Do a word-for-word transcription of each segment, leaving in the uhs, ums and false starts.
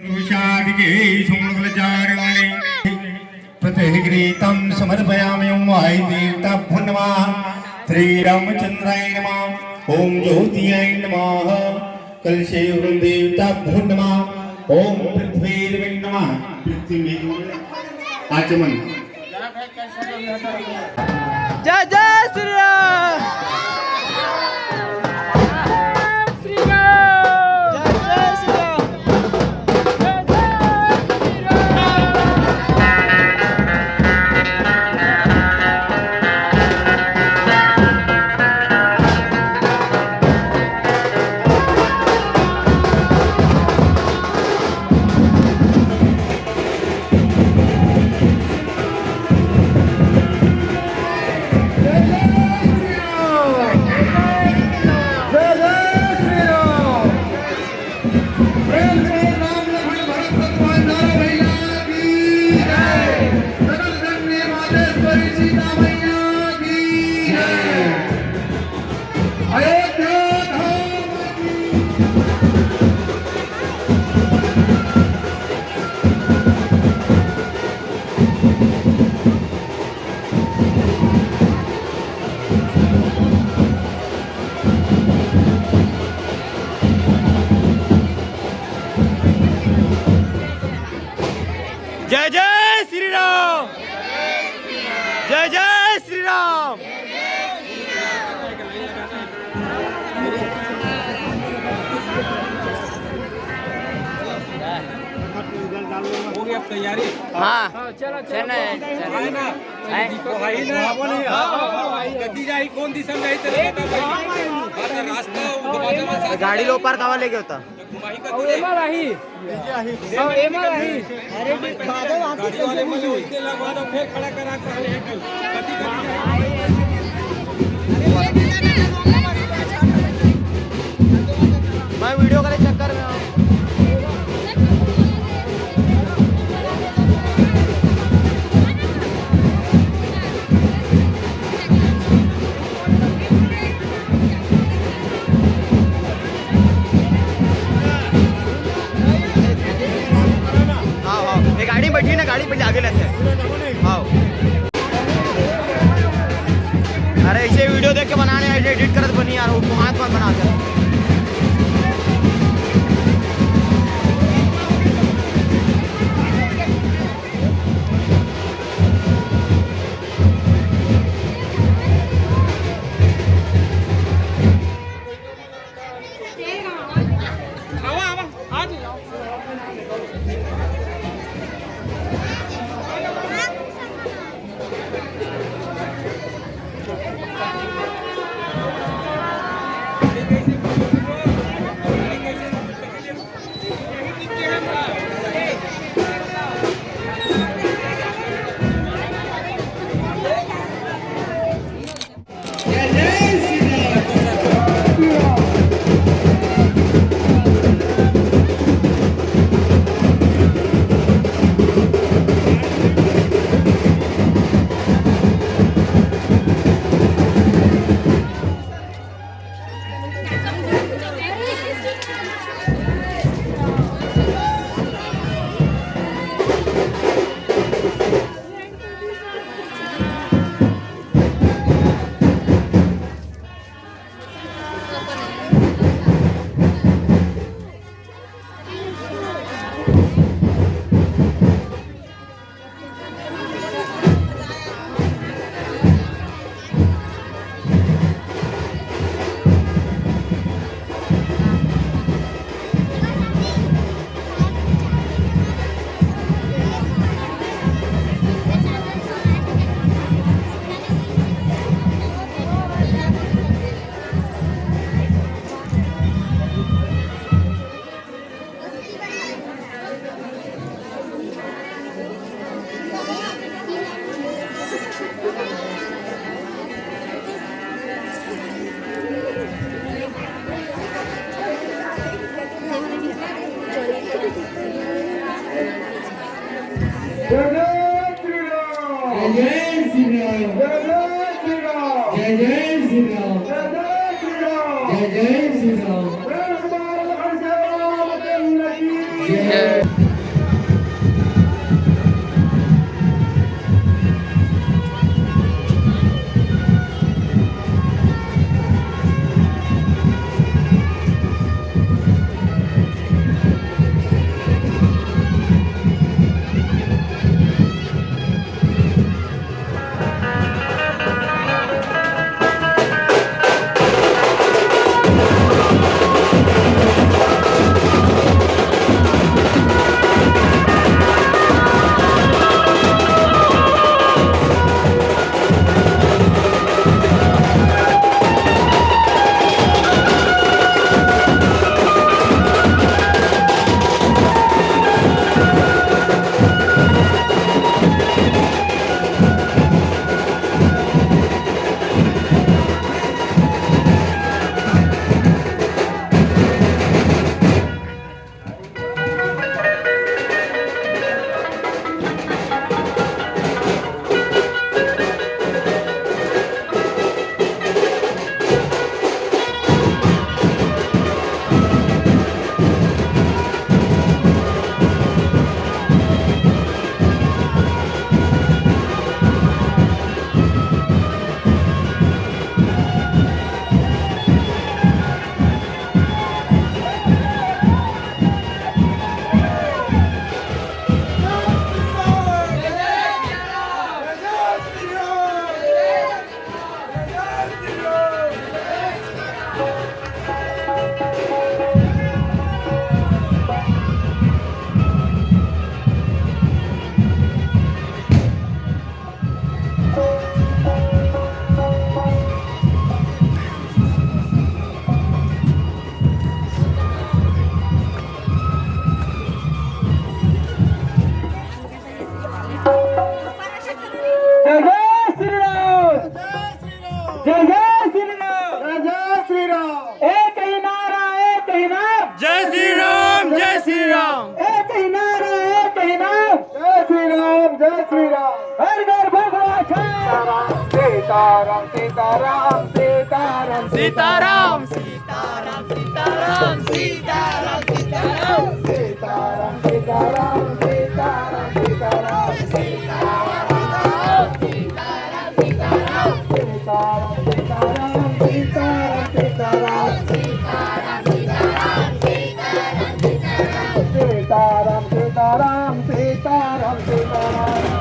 पुरुषादिके सोमलगलचारिणे प्रतिगृहीतं समर्पयामि। ॐ वायुदेवताभ्यो नमः, श्रीरामचन्द्राय नमः, ॐ ज्योतिये नमः, कलशे वरुणदेवताभ्यो नमः, ॐ पृथ्वीर्वे नमः। पृथ्वी में आचमन। जय जय श्री राम। श्री राम। जय जय श्री राम। जय जय श्री राम। जय जय श्री राम। प्रेम से राम लखन भरत शत्रुघ्न नारा भैया की जय। जगत जननी मातेश्वरी सीता मैया की जय। अयोध्या धाम की। जय जय श्री राम। जय जय श्री राम। हो गया तैयारी? हाँ। चलो, चलो। चल रहे हैं, चल रहे हैं। वो है ना? हैं? वो है ना? हाँ, हाँ, हाँ, हाँ। गद्दी जाही, कौन दिशा में जाही, तेरे बता भाई। हाँ, रास्ता, वो दरवाजा में से गाड़ी लो ऊपर, कहाँ लेके होता? घुमाही का और तुझे? एमा राही। और एमा राही। अरे, गाड़ी वाले मुझे उसके लगवा दो, फिर खड़ा करा कर। मैं वीडियो करे चक्कर में हूँ। आओ, आओ। ये गाड़ी में बैठी ना, गाड़ी पहले आगे लेते हैं। आओ। अरे, इसे वीडियो देख के बनाने, एडिट करत बनी यार, वो हाथ मत बनाते। जय जय श्री राम। जय जय श्री राम। जय जय श्री राम। जय जय श्री राम। जय जय श्री राम। जय जय श्री राम। प्रेम से बोलो भगवान श्री रामचंद्र की जय। जय जय श्री राम। जय जय श्री राम। जय जय श्री राम। एक ही नारा, एक ही नाम। जय श्री राम, जय श्री राम। एक ही नारा, एक ही नाम। जय श्री राम, जय श्री राम। हर घर भगवा छाया। सीताराम, सीताराम, सीताराम, सीताराम, सीताराम। सीताराम, सीताराम, सीताराम, सीताराम। सीताराम, सीताराम, सीताराम, सीताराम।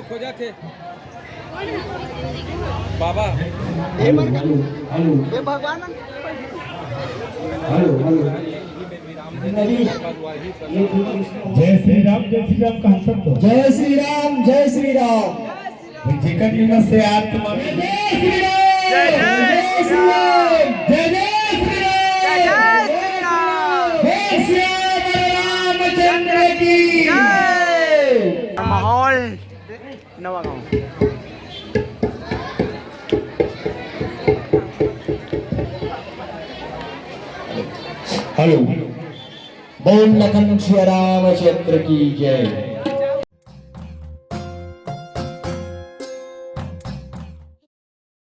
खोजा थे बाबा। Hello, hello, hello. ए भगवान। Hello, hello. जय श्री राम, जय श्री राम कहत हन तो। जय श्री राम, जय श्री राम। जेकर निमन से आत्मा में जय श्री राम। जय जय श्री राम। जय जय श्री राम। जय जय श्री राम। बोल श्याम रामचंद्र की जय। माहौल नवागांव। हेलो, बोल लखन सिया रामचंद्र की जय।